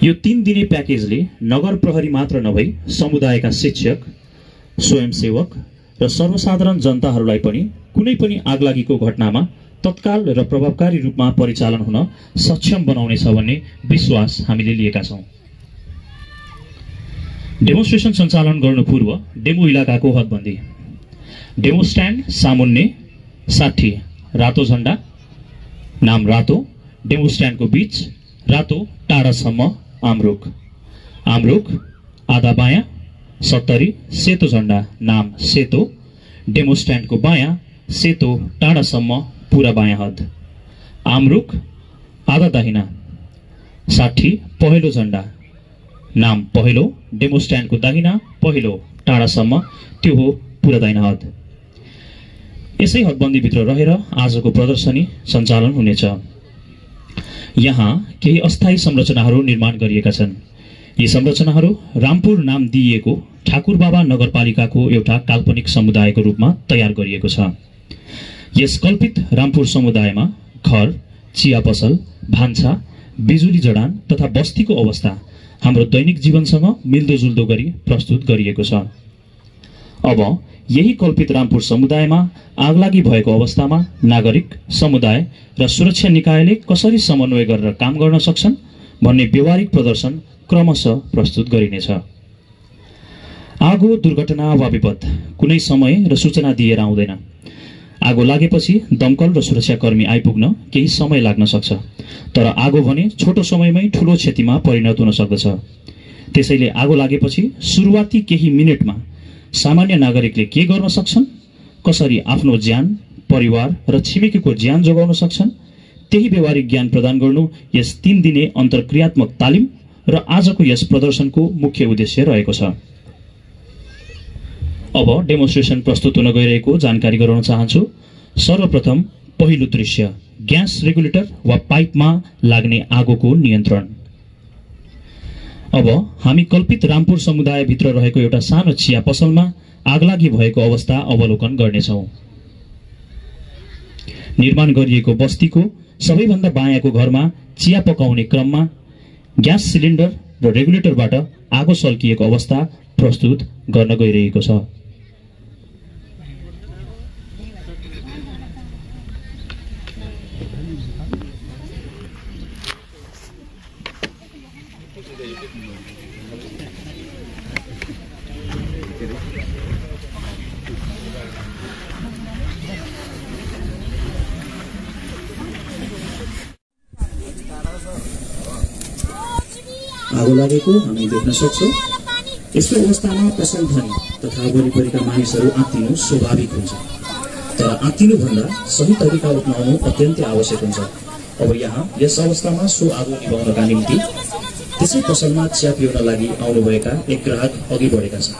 यो 3 दिने प्याकेजले नगर प्रहरी मात्र नभई समुदायका शिक्षक, स्वयंसेवक र सर्वसाधारण जनताहरूलाई पनि कुनै पनि आगलागीको घटनामा तत्काल र प्रभावकारी रूपमा परिचालन हुन सक्षम बनाउनेछ भन्ने विश्वास हामीले लिएका छौं। डेमोन्स्ट्रेसन सञ्चालन गर्नु पूर्व डेमो इलाकाको हदबन्दी। डेमो स्ट्यान्ड सामुन्ने 60 रातो झण्डा, नाम रातो। डेमो स्ट्यान्डको बीच रातो टाढासम्म आमरुख। आमरुख आधा बायाँ 70 सेतो झण्डा, नाम सेतो। डेमो स्ट्यान्डको बायाँ सेतो टाढासम्म पूरा बायाँ हद। आमरुख आधा दाहिना 60 पहेँलो झण्डा, नाम पहेँलो। डेमो स्ट्यान्डको दाहिना पहेँलो टाढासम्म त्यो हो पूरा दाहिना हद। यसै हदबन्दीभित्र रहेर आजको प्रदर्शनी सञ्चालन हुनेछ। यहाँ केही अस्थायी संरचनाहरू निर्माण गरिएका छन्। यी संरचनाहरू रामपुर नाम दिइएको ठाकुरबाबा नगरपालिकाको एउटा काल्पनिक समुदायको रूपमा तयार गरिएको छ। यस कल्पित रामपुर समुदायमा घर, चिया पसल, भान्सा, बिजुली जडान तथा बस्तीको अवस्था हाम्रो दैनिक जीवनसँग मिल्दोजुल्दो गरी प्रस्तुत गरिएको छ। अब यही कल्पित रामपुर समुदायमा आगलागी भएको अवस्थामा नागरिक, समुदाय र सुरक्षा निकायले कसरी समन्वय गरेर काम गर्न सक्छन् भन्ने व्यवहारिक प्रदर्शन क्रमशः प्रस्तुत गरिनेछ। आगो, दुर्घटना वा विपद कुनै समय र सूचना दिएर आउँदैन। आगो लागेपछि दमकल र सुरक्षाकर्मी आइपुग्न केही समय लाग्न सक्छ, तर आगो भने छोटो समयमै ठूलो क्षतिमा परिणत हुन सक्दछ। त्यसैले आगो लागेपछि सुरुवाती केही मिनेटमा सामान्य नागरिकले के गर्न सक्छन्, कसरी आफ्नो ज्यान, परिवार र छिमेकीको ज्यान जोगाउन सक्छन्, त्यही व्यवहारिक ज्ञान प्रदान गर्नु यस 3 दिने अन्तर्क्रियात्मक तालिम र आजको यस प्रदर्शनको मुख्य उद्देश्य रहेको छ। अब डेमोन्स्ट्रेसन प्रस्तुत हुन गइरहेको जानकारी गराउन चाहन्छु। सर्वप्रथम पहिलो दृश्य, ग्यास रेगुलेटर वा पाइपमा लाग्ने आगोको नियन्त्रण। अब हामी कल्पित रामपुर समुदायभित्र रहेको एउटा सानो चिया पसलमा आगलागी भएको अवस्था अवलोकन गर्नेछौँ। निर्माण गरिएको बस्तीको सबैभन्दा बायाँको घरमा चिया पकाउने क्रममा ग्यास सिलिन्डर र रेगुलेटरबाट आगो सल्किएको अवस्था प्रस्तुत गर्न गइरहेको छ। आगो लागेको हामी देख्न सक्छौँ। यस्तो अवस्थामा पसल धनी तथा वरिपरिका मानिसहरू आत्तिनु स्वाभाविक हुन्छ, तर आत्तिनुभन्दा सही तरिका अपनाउनु अत्यन्तै आवश्यक हुन्छ। अब यहाँ यस अवस्थामा सो आगो निभाउनका निम्ति त्यसै पसलमा चिया पिउन लागि आउनुभएका एक ग्राहक अघि बढेका छन्।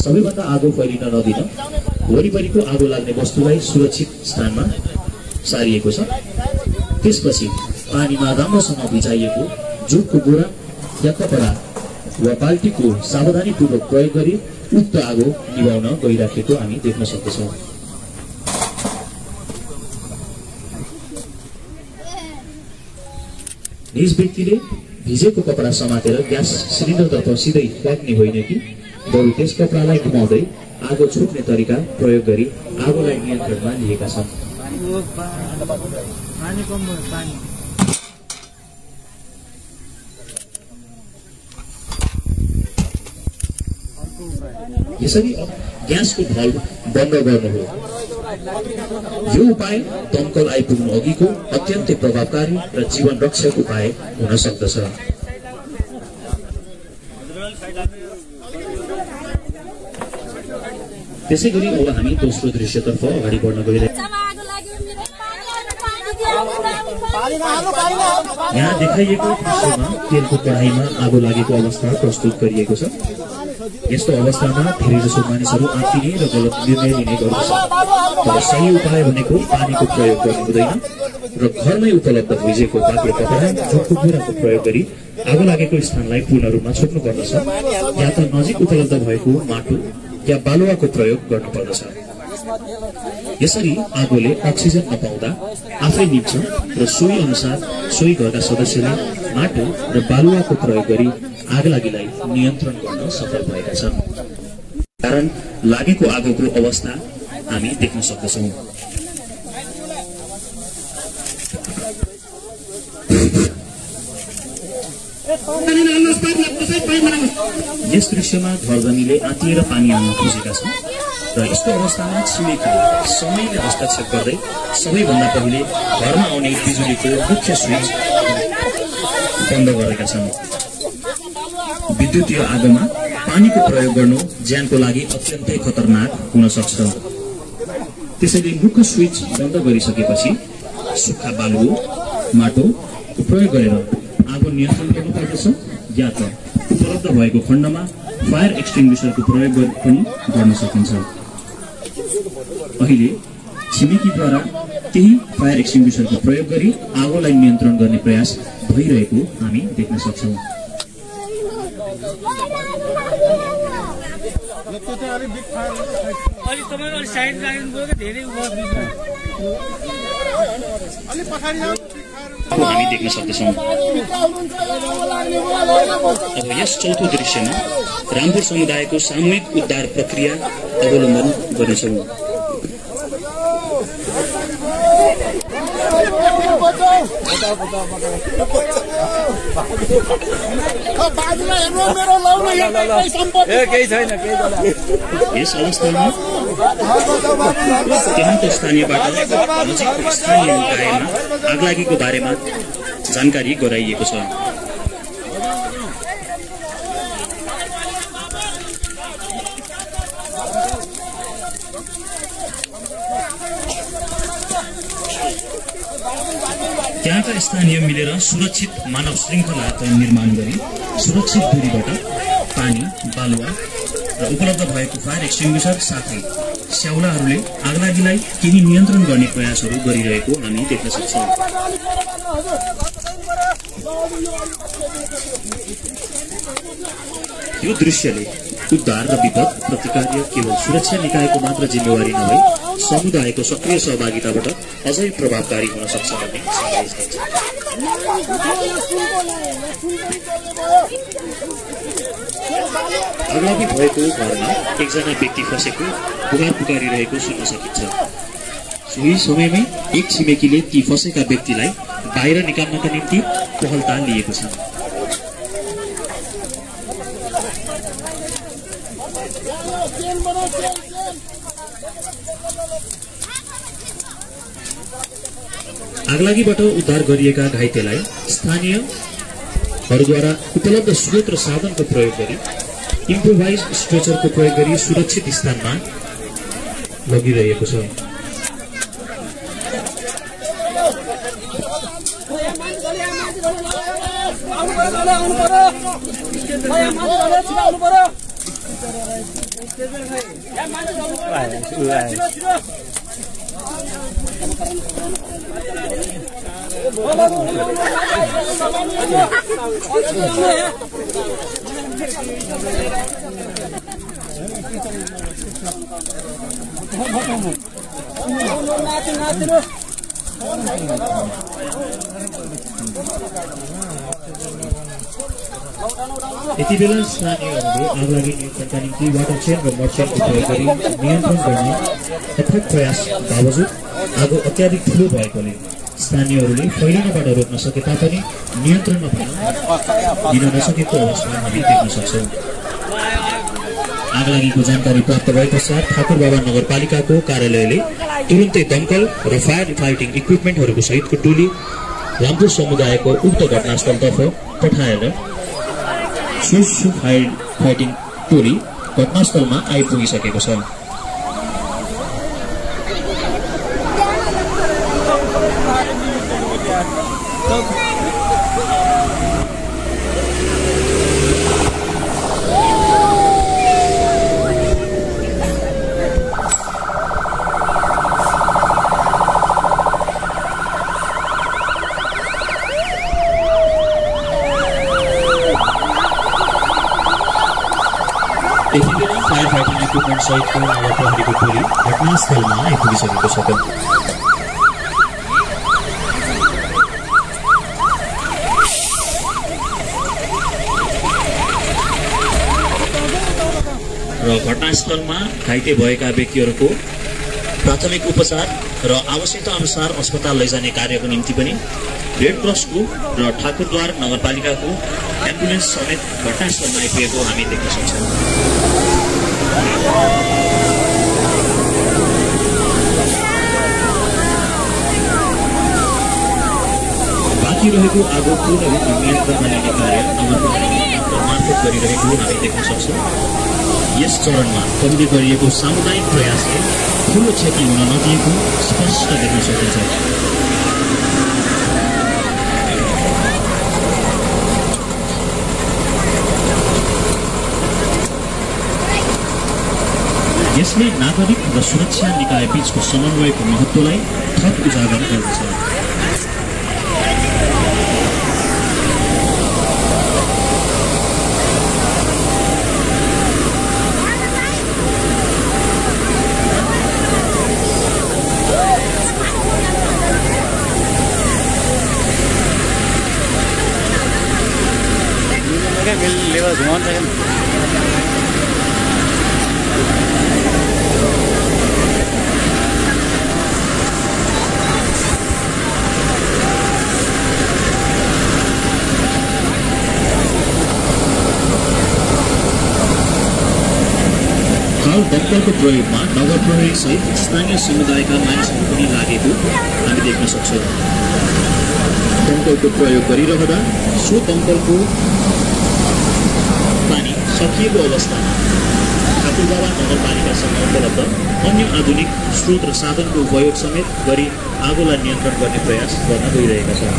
सबैभन्दा आगो फैलिन नदिन वरिपरिको आगो लाग्ने वस्तुलाई सुरक्षित स्थानमा सारिएको छ। त्यसपछि पानीमा राम्रोसँग भिजाइएको जुटको बोरा या कपडा वा बाल्टीको सावधानीपूर्वक प्रयोग गरी उक्त आगो निभाउन गइराखेको हामी देख्न सक्दछौँ। निज व्यक्तिले भिजेको कपडा समातेर ग्यास सिलिन्डरतर्फ सिधै फ्याँक्ने होइन कि बरु त्यस कपडालाई घुमाउँदै आगो छुट्ने तरिका प्रयोग गरी आगोलाई नियन्त्रणमा लिएका छन्। यसरी ग्यासको भल्भ बन्द गर्नु हो। यो उपाय दमकल आइपुग्नु अघिको अत्यन्तै प्रभावकारी र जीवन रक्षक उपाय हुन सक्दछ। त्यसैगरी अब हामी दोस्रो दृश्यतर्फ अगाडि बढ्न गइरहेका छौँ। यहाँ देखाइएको दृश्यमा तेलको कढाईमा आगो लागेको अवस्था प्रस्तुत गरिएको छ। यस्तो अवस्थामा धेरैजसो मानिसहरू आत्तिने र गलत निर्णय लिने गर्दछ, तर सही उपाय भनेको पानीको प्रयोग गर्नु हुँदैन र घरमै उपलब्ध भिजेको बाक्लो कपडा, जुटको बोराको प्रयोग गरी आगो लागेको स्थानलाई पूर्ण रूपमा छोप्नु पर्दछ या त नजिक उपलब्ध भएको माटो या बालुवाको प्रयोग गर्नुपर्दछ। यसरी आगोले अक्सिजन नपाउँदा आफै निप्छ र सोही अनुसार सोही घरका सदस्यले माटो र बालुवाको प्रयोग गरी आगलागीलाई नियन्त्रण गर्न सफल भएका छन्। कारण लागेको आगोको अवस्था हामी देख्न सक्दछौँ। यस दृश्यमा घरधनीले आत्तिएर पानी हाल्न खोजेका छन् र यस्तो अवस्थामा छिमेकीले समयले हस्तक्षेप गर्दै सबैभन्दा पहिले घरमा आउने बिजुलीको मुख्य स्विच बन्द गरेका छन्। विद्युतीय आगोमा पानीको प्रयोग गर्नु ज्यानको लागि अत्यन्तै खतरनाक हुन सक्छ। त्यसैले मुख्य स्विच बन्द गरिसकेपछि सुक्खा बालु माटोको प्रयोग गरेर आगो नियन्त्रण गर्नुपर्दछ या त उपलब्ध भएको खण्डमा फायर एक्सटिङ्ग्विसरको प्रयोग पनि गर्न सकिन्छ। अहिले छिमेकीद्वारा त्यही फायर एक्सटिङ्ग्विसरको प्रयोग गरी आगोलाई नियन्त्रण गर्ने प्रयास भइरहेको हामी देख्न सक्छौँ। हामी देख्न सक्दछौँ। अब यस चौथो दृश्यमा रामपुर समुदायको सामूहिक उद्धार प्रक्रिया अवलम्बन गर्नेछौँ। यस अवस्थामा त्यहाँको स्थानीयबाट नजिकको स्थानीय निकायमा आगलागीको बारेमा जानकारी गराइएको छ। त्यहाँका स्थानीय मिलेर सुरक्षित मानव श्रृङ्खला निर्माण गरी सुरक्षित दूरीबाट पानी, बालुवा र उपलब्ध भएको फायर एक्सटिङ्ग्विसर साथै स्याउलाहरूले आगलागीलाई केही नियन्त्रण गर्ने प्रयासहरू गरिरहेको हामी देख्न सक्छौँ। यो दृश्यले उद्धार र विपद प्रतिकार्य केवल सुरक्षा निकायको मात्र जिम्मेवारी नभई समुदायको सक्रिय सहभागिताबाट अझै प्रभावकारी हुन सक्छ भन्ने सन्देश दिन्छ। आगलागी भएको घरमा एकजना व्यक्ति फसेको पुकार पुकारिरहेको सुन्न सकिन्छ। सोही समयमै एक छिमेकीले ती फसेका व्यक्तिलाई बाहिर निकाल्नका निम्ति पहलता लिएको छ। आगलागीबाट उद्धार गरिएका घाइतेलाई स्थानीयहरूद्वारा उपलब्ध स्रोत र साधनको प्रयोग गरी इम्प्रोभाइज स्ट्रेचरको प्रयोग गरी सुरक्षित स्थानमा लगिरहेको छ। यति बेला स्थानीयहरूले आगलागी नियन्त्रणका निम्ति वाटर चेन र मर्चेनको प्रयोग गरी नियन्त्रण गर्ने अथक प्रयास बावजुद आगो अत्याधिक ठूलो भएकोले स्थानीयहरूले फैलिनबाट रोक्न सके तापनि नियन्त्रणमा दिन नसकेको अवस्था हामी देख्न सक्छौँ। आगलागीको जानकारी प्राप्त भए पश्चात ठाकुरबाबा नगरपालिकाको कार्यालयले तुरुन्तै दमकल र फायर फाइटिङ इक्विपमेन्टहरूको सहितको टोली रामपुर समुदायको उक्त घटनास्थलतर्फ पठाएर फायर फाइटिङ टोली घटनास्थलमा आइपुगिसकेको छ। यति बेला फायर फाइटिङ इक्विपमेन्ट सहितको नगर प्रहरीको टोली घटनास्थलमा आइपुगिसकेको छ। र घटनास्थलमा घाइते भएका व्यक्तिहरूको प्राथमिक उपचार र आवश्यकता अनुसार अस्पताल लैजाने कार्यको निम्ति पनि रेड क्रसको र ठाकुरद्वार नगरपालिकाको एम्बुलेन्स समेत घटनास्थलमा आइपुगेको हामी देख्न सक्छौँ। बाँकी रहेको आगो पूर्ण रूपमा नियन्त्रणमा ल्याउने कार्य नगरपालिका मार्फत गरिरहेको हामी देख्न सक्छौँ। यस चरणमा पहिले गरिएको सामुदायिक प्रयासले ठूलो क्षति हुन नदिएको स्पष्ट देख्न सकिन्छ। यसले नागरिक र सुरक्षा निकाय बीचको समन्वयको महत्त्वलाई थप उजागर गर्दछ। हाल दमकलको प्रयोगमा नगर प्रहरी सहित स्थानीय समुदायका मानिसहरू पनि लागेको हामी देख्न सक्छौँ। दमकलको प्रयोग गरिरहँदा सो दमकलको पानी सकिएको अवस्थामा ठाकुरबाबा नगरपालिकासँग उपलब्ध अन्य आधुनिक स्रोत र साधनको उपयोग समेत गरी आगोलाई नियन्त्रण गर्ने प्रयास गर्न गइरहेका छन्।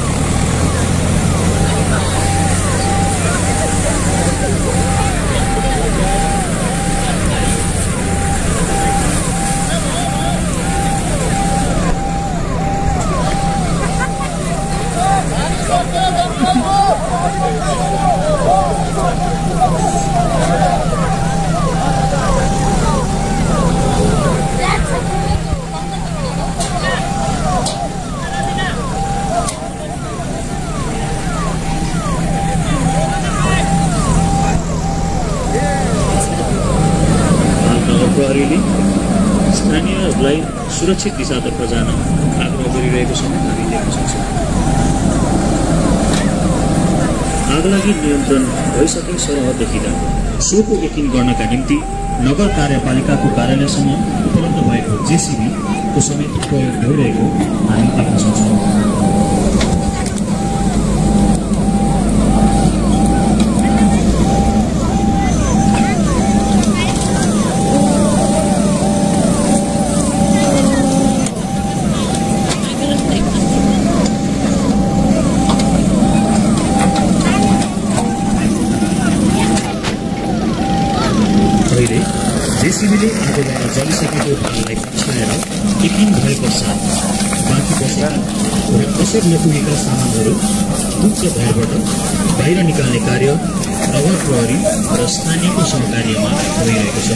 प्रहरीले स्थानीयहरूलाई सुरक्षित दिशातर्फ जान आग्रह गरिरहेको समय हामी देख्न सक्छौँ। आगलागी नियन्त्रण भइसके सरह देखिँदा सोको यकिन गर्नका निम्ति नगर कार्यपालिकाको कार्यालयसँग उपलब्ध भएको जेसीबी को समेत प्रयोग भइरहेको हामी देख्न सक्छौँ। जेसीबीले आगोबाट जलिसकेको भागलाई पछ्याएर यकिन भए पश्चात बाँकी बसेका र कसर नपुगेका सामानहरू उच्च भयबाट बाहिर निकाल्ने कार्य नगर प्रहरी र स्थानीयको सहकार्यमा भइरहेको छ।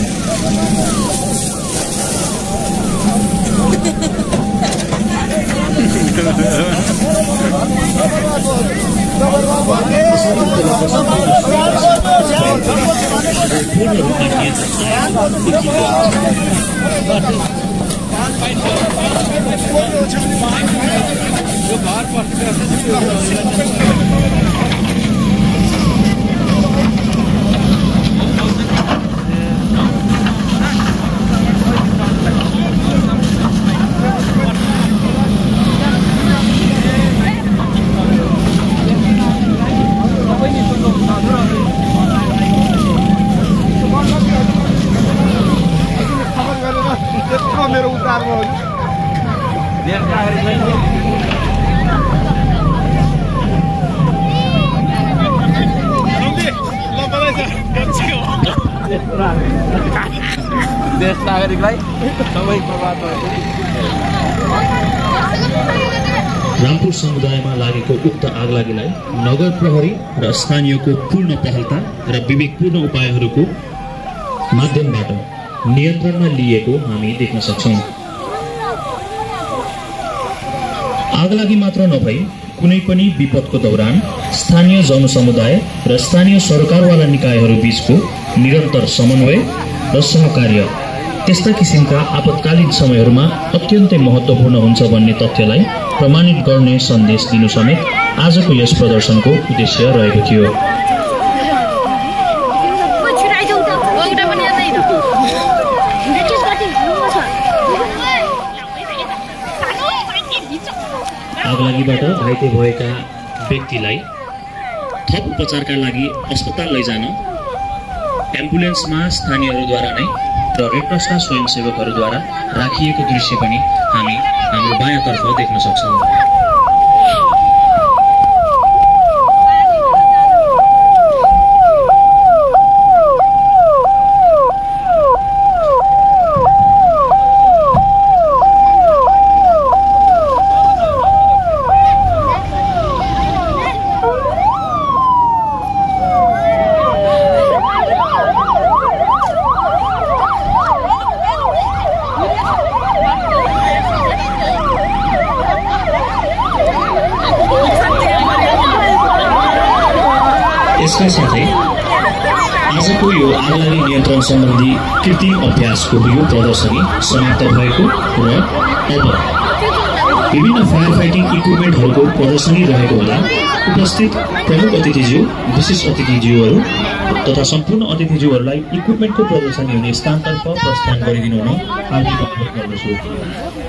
मेरो उतारमा हो देश नागरिकलाई सबै प्रभाव भएको रामपुर समुदायमा लागेको उक्त आगलागीलाई नगर प्रहरी र स्थानीयको पूर्ण पहलता र विवेकपूर्ण उपायहरूको माध्यमबाट नियन्त्रणमा लिएको हामी देख्न सक्छौं। आगलागी मात्र नभई कुनै पनि विपदको दौरान स्थानीय जनसमुदाय र स्थानीय सरकारवाला निकायहरू बीचको निरन्तर समन्वय र सहकार्य त्यस्ता किसिमका आपतकालीन समयहरूमा अत्यन्तै महत्त्वपूर्ण हुन्छ भन्ने तथ्यलाई प्रमाणित गर्ने सन्देश दिनु समेत आजको यस प्रदर्शनको उद्देश्य रहेको थियो। आगलागीबाट घाइते भएका व्यक्तिलाई थप उपचारका लागि अस्पताल लैजान एम्बुलेन्समा स्थानीयहरूद्वारा नै र रेडक्रसका स्वयंसेवकहरूद्वारा राखिएको दृश्य पनि हामी हाम्रो बायाँतर्फ देख्न सक्छौं। यसका साथै आजको यो आगलागी नियन्त्रण सम्बन्धी कृत्रिम अभ्यासको यो प्रदर्शनी समाप्त भएको र अब विभिन्न फायर फाइटिङ इक्विपमेन्टहरूको प्रदर्शनी रहेको हुँदा उपस्थित प्रमुख अतिथिज्यू, विशेष अतिथिज्यूहरू तथा सम्पूर्ण अतिथिज्यूहरूलाई इक्विपमेन्टको प्रदर्शनी हुने स्थानतर्फ प्रस्थान गरिदिनु हुन हार्दिक अनुरोध गर्दछु।